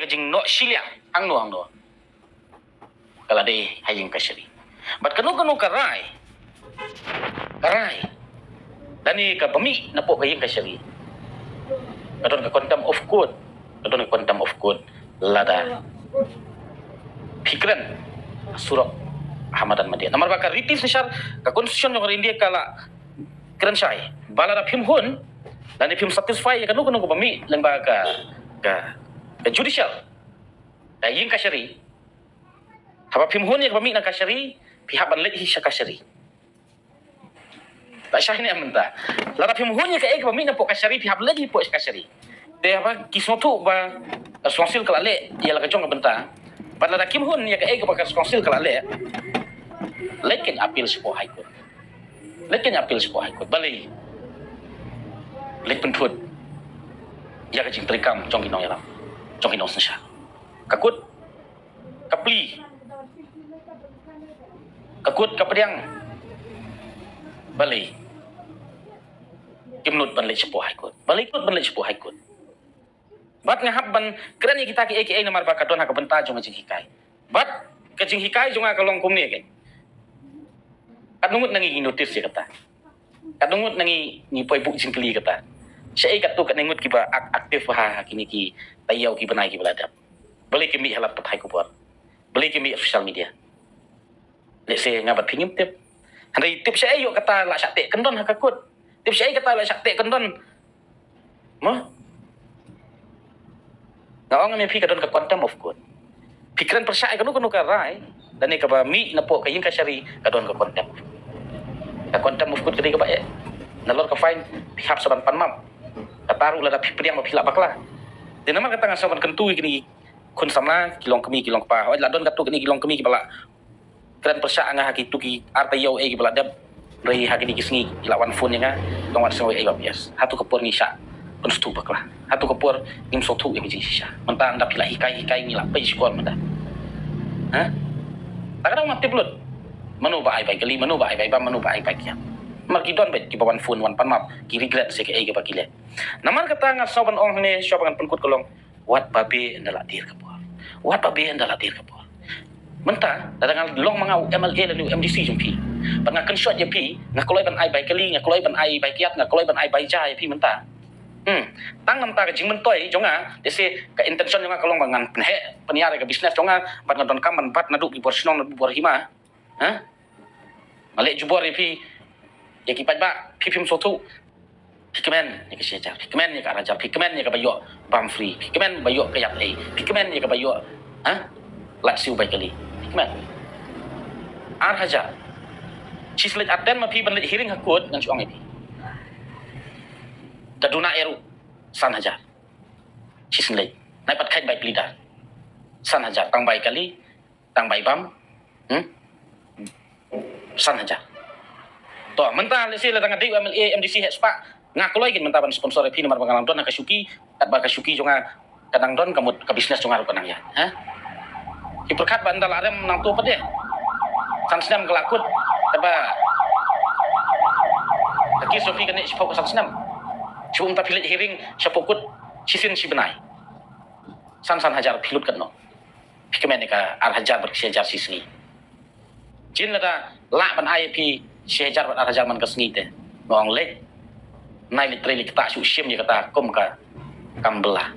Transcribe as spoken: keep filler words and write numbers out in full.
jingnoh shiliang hangno hangno. Ka la dei ha ïing kashari. Bad kano kano ka rai, ka rai lane kaba mih napoh ka ïing kashari, ka don ka contempt of court. Ka don ka contempt of court lada phi kren surok ha madan media. Namar ba ka riti synshar, ka constitution jong ka India ka la kren shai ba lada phim hun lane phim satisfy ïa kano kano kaba mih lyngba ka, ka, ka judicial, ka ïing kashari, haba phim hun ïa kaba mih na kashari, phi hap ban leit hi sha kashari. Ta shah ne mynta. Lada phim hun ïa kaei kaba mih napoh kashari, phi hap leit hi poh kashari. Te haba ki sngewthuh ba ka Council ka la leh ïa la ka jong ka bynta, bad lada kim hun ïa kaei kaba ka Council ka la leh, leit kein appeal shapoh High Court. Leit kein appeal shapoh High Court. Balei? Leit pynthut ïa ka jingtrei kam jong ki nongïalam, jong ki nongsynshar. Ka kut ka plie, ka kut ka pdiang. Balei kim nud ban leit shapoh High Court? Balei kim nud ban leit shapoh High Court? Bad nga hap ban kren ïa kita kiei kiei namar ba ka don ha ka bynta jong ka jinghikai. Bad ka jinghikai jong nga ka long kumne kein. Katno ngut na ngi ngi notice ïa kata? Katno ngut na ngi ngi poi buh jingkylli kata? Shaei katto katne ngut kiba ak-, active ha, ha kine ki taïew ki bnai kiba la dep? Balei kim mih ha lad pathai khubor? Balei kim mih ha social media? Lehse nga bad phi ngim tip. Hynrei tip shaei ïoh kata la shah teh kyndon ha ka kut? Tip shaei kata la shah teh kyndon? Mo? Nga ong ïa phi, ka don ka contempt of court. Phi kren pyrshah ïa kano kano ka rai lane kaba mih napoh ka ïing kashari, ka don ka contempt. Ka contempt of court ka dei kaba eh. Nalor ka fine phi hap sa ban pan map. Kata ruh lada phi pdiang ba phi lah bakla. Te namar kata nga sa ban kyntu ïa kine ki khun samla, ki long kmie ki long kpa. Hooid, la don katto katne ki long kmie kiba la kren pyrshah ïa nga ha kito ki ar taïew eh kiba la dep. Hynrei ha kine ki sngi ki la wan phone ïa nga, ki ong wat sngew ei ei ba bias. Hato ka por ngi shah pynsngewthuh bakla? Hato ka por ngim sngewthuh ïa ka jingshisha? Mynta ynda phi la hikai hikai ngi la pei shkor mynta. Ha? Ta ka dang ma tip lut. Mano ba ai bai kali, mano ba ai bai bam, mano ba ai bai kiad? Namar ki don beit kiba wan phone wan pan map, ki regret sa kaei kaba ki leh. Namar kata nga sngew ban ong hangne shuwa ba ngan pynkut ka long, wat ba beh ynda la dier ka por. Wat ba beh ynda la dier ka por. Mynta lada nga long ma nga u M L A lane u M D C jong phi, bad nga kynshot ïa phi, nga kloi ban ai bai kali, nga kloi ban ai bai kiad, nga kloi ban ai bai ja ïa phi mynta. Hmm. Tang namar ka jingmyntoi jong nga, lehse ka intention jong nga ka long ba ngan pynheh pynïar ïa ka business jong nga, bad nga donkam ban bat naduh ki bor shnong naduh bor hima. Ha? Nga leh jubor ïa phi, ïa ki paidbah, phi phim sngewthuh. Phi kmen ïa ka shi hajar, phi kmen ïa ka ar hajar, phi kmen ïa kaba ïoh bam free, phi kmen ba ïoh ka ïap ei, phi kmen ïa kaba ïoh, ha? Lait siew bai kali. Phi kmen. Ar hajar. Shisien leit attend ma phi ban leit hearing ha court, ngan shu ong ïa phi, da duna ïa ruh san hajar. Shisien leit. Nai pat khait bai pleader. San hajar tang bai kali, tang bai bam. Hmm? San hajar. To, mynta lehse lada nga dei u M L A, M D C heh spah, nga kloi kein mynta ban sponsor ïa phi namar ba nga dang don ha ka shuki, katba ka shuki jong nga ka dang don, ka mut ka business jong nga ruh ka dang ïaid. Ha? Phi pyrkhat ba ynda la rem nangto pat de, san snem ka la kut, katba ka case jong phi ka neh shiphew ka san snem. Shu mynta phi leit hearing shapoh kut shisien shi bnai. San san hajar phi lut katno? Phi kmen ïa ka ar hajar bad shi hajar shi sngi. Jin lada lah ban ai ïa phi shi hajar bad ar hajar man ka sngi te, nga ong leit. Nai leit trei leit ktah shu shim ïa kata kum ka kam bylla.